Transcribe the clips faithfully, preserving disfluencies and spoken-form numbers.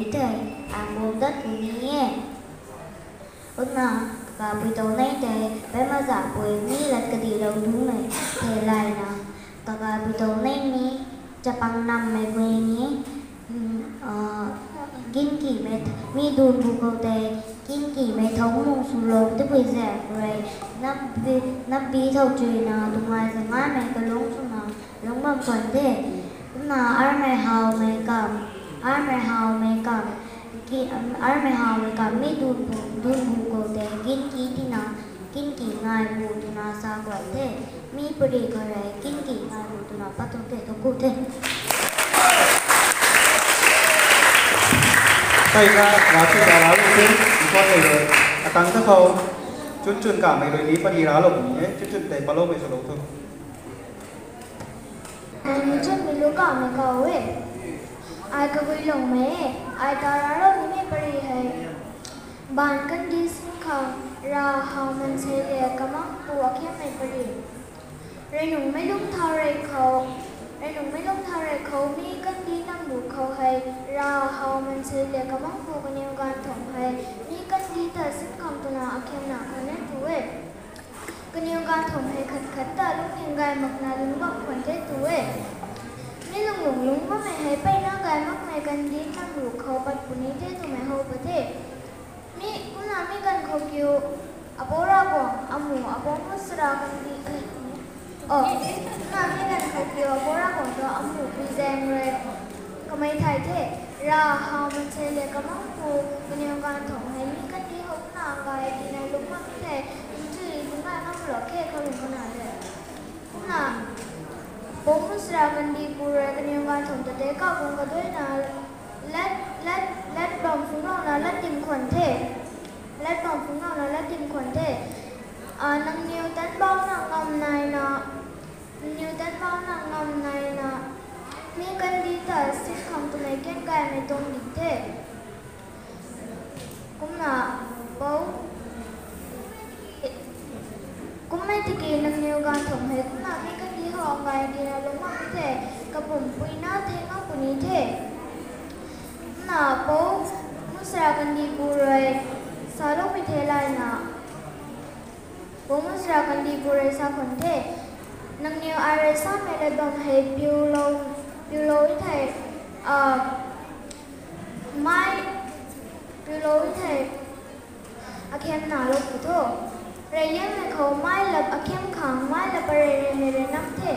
Thei, ang bum dat ni e. Kumna, kaka pui tou nei tei, pei maza pui ni lat kadi lou tu nei, thei lai na. Kaka pui tou nei ni, chapang nam mei pui ni, mm, ah, ginki mei th-, mi dun bu kou tei, ginki mei thou mung su lou, te pui zek rei, nap bi, nap bi thou chui na, tungai zangai mei kalung su na, lung bam kwan the. Kumna armei hau mei kam, armei hau mei kam, ki, armei hau mei kam, mi dun bu, dun bu kou tei, ginki tina, ginki ngai bu tuna sa kwan the. Mi pari kha rei, ginki ngai bu tuna pat tu the, thunku the. Tei na, na tu na la lu the, iko tei le, atang ta khou, chun chun ka mei rui ni pari ra lou ni e, chun chun tei palou mei sa lou thu. Ai mi chun mi lu ka mei kau e. Ai kagui lung mei e. Ai ta ra lou ni mei pari hei. Ban kandi sing khang ra hau mansei le kamang pu akhiam mei pari. Reinung mei lung thau rei khou, reinung mei lung thau rei khou mi kandi nam lu khou hei, ra hau mansei le kamang pu kaniw ganv thong hei, mi kandi ta sing khang tuna akhiam na khou nen tu e. Kaniw ganv thong hei khat khat ta lungning gay makna lung bam khwan the tu e. Mi lung lung lung bammei hei peyna gay makmei kandi nam lu khou pat puni the twmei how pat the. Mi, kumna mi ganv khou kiu, apou Ravguangc, amu, apou Musra kandi, eh, oh, kumna mi ganv khou kiu, apou Ravguangc tu amu pui zaeng rui kamei thay the, ra hau mansei le kamang pu, kaniw ganv thong hei mi kandi hou kumna gay tina lung bam the, nchui lung gay ngam lou khe khou lung kana le. Kumna, pou Musra kandi pu rui kaniw ganv thong ta tei kau bung kaduina, lat, lat, lat bam phunglouna lat tim khwan the. Lat bam phunglouna lat tim khwan the. Ah, nangniw tan bau na ngam nai na, nangniw tan bau na ngam nai na, mi kandi ta sing khang twmei kan gaymei tuang di the. Kumna, pou. Kummei tiki nangniw ganv thong hei kumna mi kandi hou ngai tina lung mak the, kapum pui na the ngam puni the. Kumna, pou Musra kandi pu rui, saloupui the lai na. Pou Musra kandi pu rui sa khwan the. Nangniw ai rui samei lat bam hei piulou, piulou i thei, ah, mei, piulou i thei, akhiam na lou pu tho. Reyliangmei khou mei lap akhiam khang, mei lap parei reymei rui nam the.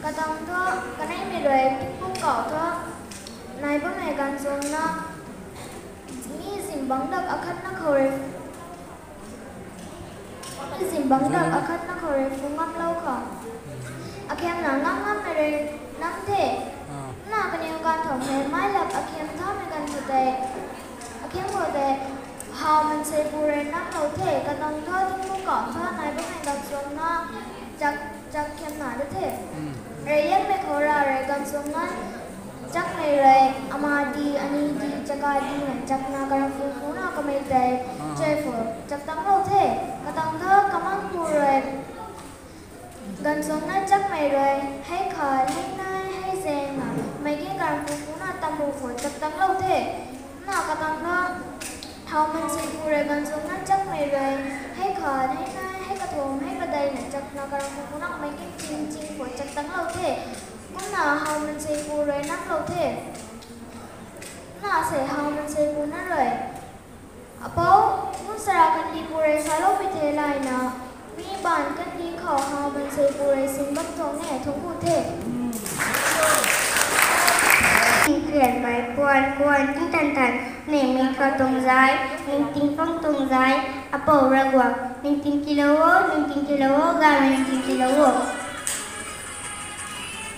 Katang thu, kaneimei rui, tingpuk kau thu, nai bammei ganv chuang na, mi zingbangc dak akhatna khou rui, zingbangc dak akhatna khou rui phu ngamlou khou, akhiam na ngam ngammei rui nam the. Na kaniw ganv thong hei mei lap akhiam thamei ganv khou tei, akhiam khou tei, hau mansei pu rui namlou the, katang thu tingpuk kau thu nai bammei ganv chuang na, chak, chak khiam na da the. Reyliangmei khou ra rui ganv chuang na, chakmei rui, ama di, ani di, chaka di na chakna karam phu phu na kamei tei, chai phu, chak tanglou the, katang thu kamang pu rui, ganv chuang na chakmei rui, hei khat, hei nai, hei zaeng na, mei ki karam phu phu na tamru phu chak tanglou the. Na katang thu, hau mansei pu rui ganv chuang na chakmei rui, hei khat, hei nai, hei kathumh, hei padeih na chakna karam phu phu na mei ki ching ching phu chak tanglou the. Kumna hau mansei pu rui namlou the. Na sei hau mansei pu na rui, apou Musra kandi pu rui saloupui the lai na, mi ban kandi khou hau mansei pu rui sing bam tuang e, thunku the. Tingkrianmei puan, puan tingtan tan, ningmei khou tuang zai, ningting phang tuang zai, apou Ravguangc, ningting tiilou o, ningting tiilou o, gaymei ningting tiilou o.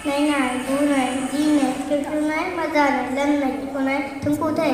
Nai nai, bu nai, di nai, kiu kiu nai, maza nai, lam nai, kiu nai, thunku the.